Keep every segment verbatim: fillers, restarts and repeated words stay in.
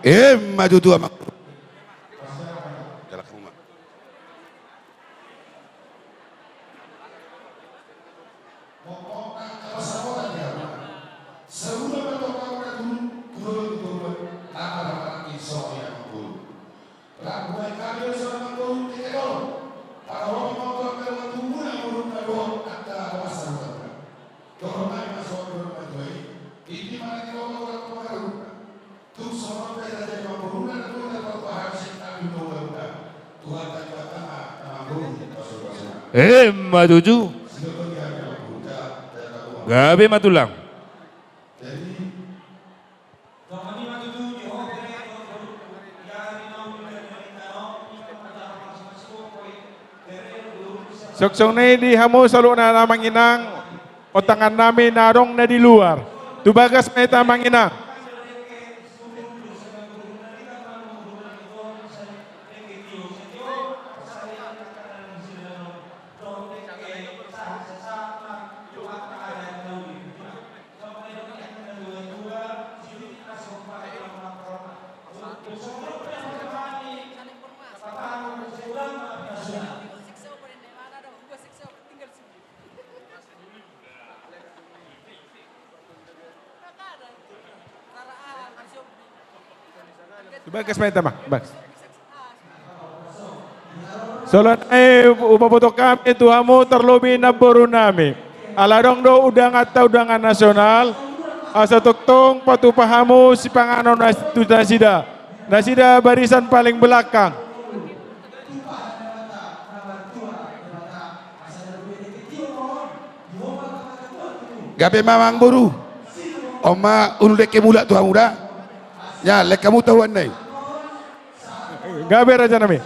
Emma tutu, amang. Jalak hamu ma. Emma tutu. Gabe ma tulang. Songon i di hamu saluhutna amang inang, ontangannami na adong na di luar. Tu bagas ma hita amang inang. Bagas ma hita ma, bagas. Songon i hupaboto hami tu hamu tarlobi namboru nami. Ala adong do undanganta undangan nasional, asa tongtong patupa hamu sipanganon nas-, tu nasida. Nasida barisan paling belakang. Gabe ma amang boru. On ma ulu dengke mulak tu hamu da. Nya, lek hamu tahuan nai. Gabe raja nami.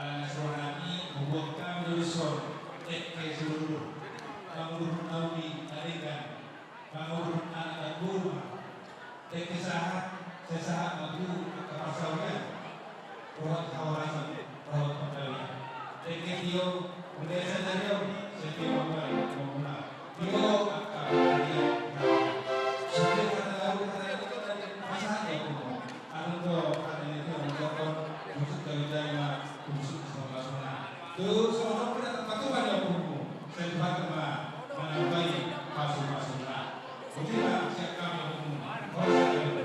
Ala na songon i, hubuat hami do dison dengke siululur, mangurhut na uli na denggan, mangurhut anak boru ma. Dengke sahat, sai sahat ma tu angka parsaulian, dohot hahorasan, dohot panggabean. Dengke tio, mauliate ma di ho, sai tio ma di hamuna. Tio angka panggabean. Sai tio hata na uli, hata na denggan, pasahat ma tu ho. Adong do hata ni Tuhan, busuk dari jaya, busuk sama-sama. Tu songon on pe na tapatupa ni ompunmu, sai Tuhan ma manambai pasu-pasuna. Boti ma sian hami ompunmu. Horas ma di.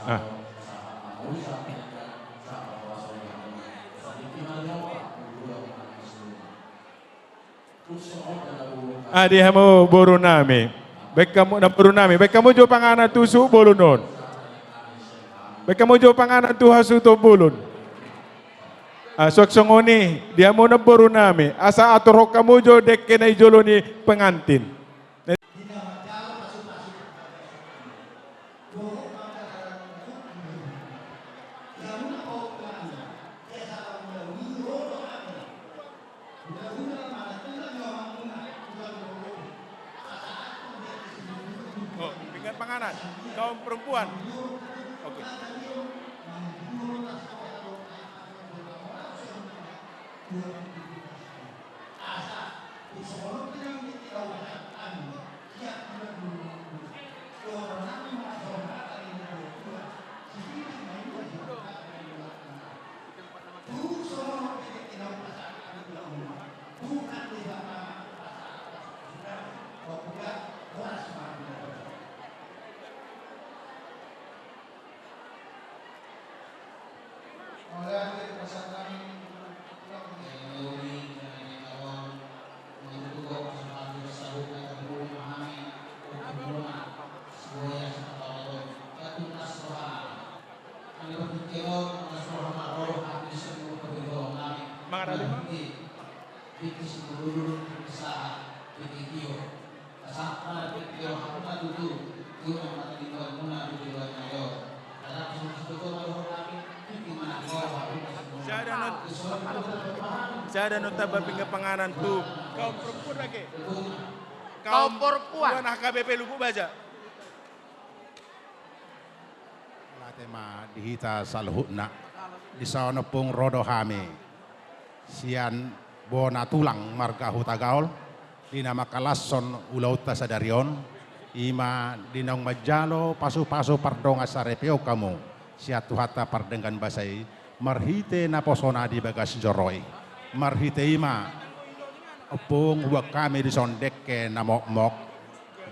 Ah. Ah, di hamu boru nami. Baen hamu, namboru nami, baen hamu jo panganan tu suhut bolon on. Baen hamu jo panganan tu hasuhuton bolon. Ah, suang songon i, di hamu namboru nami, asa atorhon hamu jo dengke na di jolo ni pengantin. Kanan, kaum perempuan. Oke. Sada not-, sada not tamba pinggan panganan tu kaum perempuan lagi. Kaum perempuan. Kaum perempuan H K B P Lubuk Baja. Mauliate ma di hita saluhutna. Dison ompung ro do hami sian bona tulang marga Hutagaol, di na mangkalashon ulaonta sadari on, i ma di naung manjalo pasupasu pardongansaripeon hamu sian Tuhanta pardenggan basa i, marhite naposona di bagas joro i. Marhite i ma ompung huboan hami dison dengke na mokmok,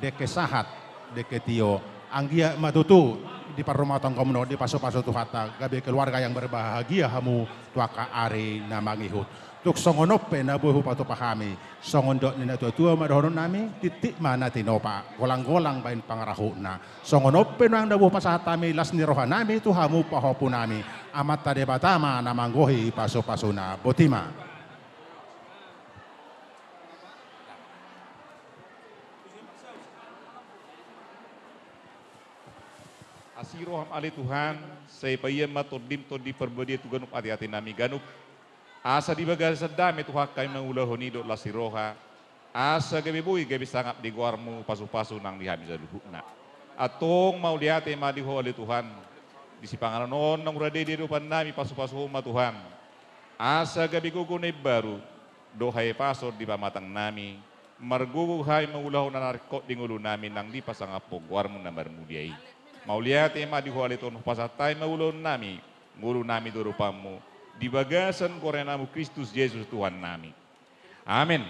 dengke sahat, dengke tio. Anggiat ma tutu di parrumatanggaonmuna on dipasupasu Tuhanta, gabe keluarga yang berbahagia hamu tu angka ari na mangihut. Tung songon on pe na boi hupatupa hami, songon dok ni natuatua ma dohononnami: Tintin ma na tinopa, golanggolang bahen pangarahutna. Songon on pe nuaeng na boi hupasahat hami las ni rohanami tu hamu pahompunami. Amanta Debata ma na manggohi pasupasuna. Boti ma. Asi roham ale Tuhan, sai paima ma Tondim, Tondi Parbadia tu ganup ateatenami ganup. Asa di bagasan dame Tuhan hami mangulahon i dohot las ni roha, asa gabe boi gabe sangap di goarmu pasupasu nang di hami saluhutna. Antong mauliate ma di Ho ale Tuhan, di sipanganon on naung rade di adopannami pasupasuhon ma Tuhan, asa gabe gogo na imbaru dohot hahipason di pamatangnami, margogo hami mangulahon na ringkot di ngolunami nang dipasangaphon goarmu na marmulia i. Mauliate ma di Ho ale Tuhan, hupasahat hami ma ulaonnami, ngolunami tu adopanmu, di bagasan goarnamu Kristus Jesus Tuhannami. Amen.